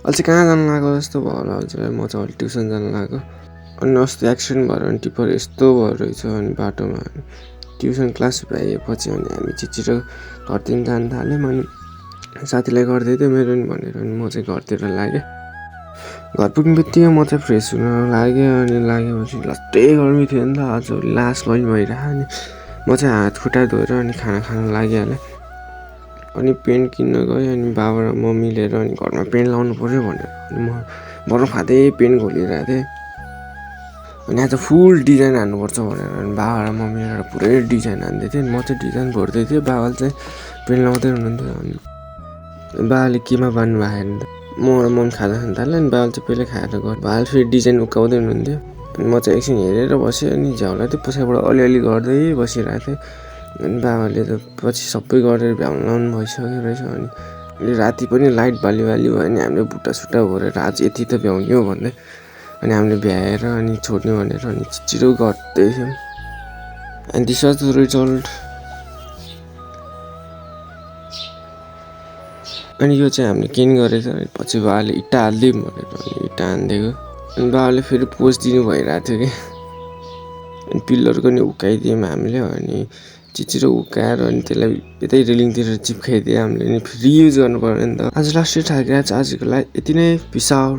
अहिले चाहिँ कहाँ जानु लाग्यो जस्तो भयो होला अहिले म चाहिँ अहिले ट्युसन जानु लाग्यो अनि अस्ति एक्सिडेन्ट भएर अनि टिप्पर यस्तो भयो रहेछ अनि बाटोमा अनि ट्युसन क्लास भ्याएपछि अनि हामी छिटो घरतिर जानु थाल्यौँ अनि साथीलाई गर्दै थियो मेरो नि भनेर अनि म चाहिँ घरतिर लागेँ घर पुग्ने बित्तिकै म चाहिँ फ्रेस हुन लागेँ अनि लागेपछि लास्टै गर्मी थियो नि त आज लास्ट गर्मी भइरहेको अनि म चाहिँ हात खुट्टा धोएर अनि खाना खान लागिहालेँ अनि पेन्ट किन्न गएँ अनि बाबा र म मिलेर अनि घरमा पेन्ट लाउनु पऱ्यो भनेर अनि म बरफ खाँदै पेन्ट घोलिरहेको थिएँ अनि आज फुल डिजाइन हान्नुपर्छ भनेर अनि बाबा र म मिलेर पुरै डिजाइन हान्दै थिएँ म चाहिँ डिजाइन भर्दै थिएँ बाबाले चाहिँ पेन्ट लाउँदै हुनुहुन्थ्यो अनि बाबाले केमा बान्नु भएको नि त म र मम खाजा खान थाल्यो अनि बाबाले चाहिँ पहिल्यै खाएर गयो बाबाले फेरि डिजाइन उक्काउँदै हुनुहुन्थ्यो अनि म चाहिँ एकछिन हेरेर बसेँ अनि झ्याउलाई चाहिँ पछाडिबाट अलिअलि गर्दै बसिरहेको थिएँ अनि बाबाले त पछि सबै गरेर भ्याउनु लाउनु भइसक्यो रहेछ अनि राति पनि लाइट बाली भयो अनि हामीले बुट्टा सुट्टा भरेर आज यति त भ्याउने हो भन्दै अनि हामीले भ्याएर अनि छोड्ने भनेर अनि छिटो गर्दै थियौँ and this was the result अनि यो चाहिँ हामीले केन गरेको थियो अनि पछि बाबाले इँटा हालिदिउँ भनेर अनि इँटा हानिदिएको अनि बाबाले फेरि पोज दिनु भइरहेको थियो कि अनि पिल्लरको नि उकाइदियौँ हामीले अनि छिटो उकाएर अनि त्यसलाई यतै रेलिङतिर चिप्काइदियो हामीले अनि फेरि युज गर्नु पऱ्यो नि त आज लास्ट थाकिरहेको छ आजको लागि यति नै पिस आउट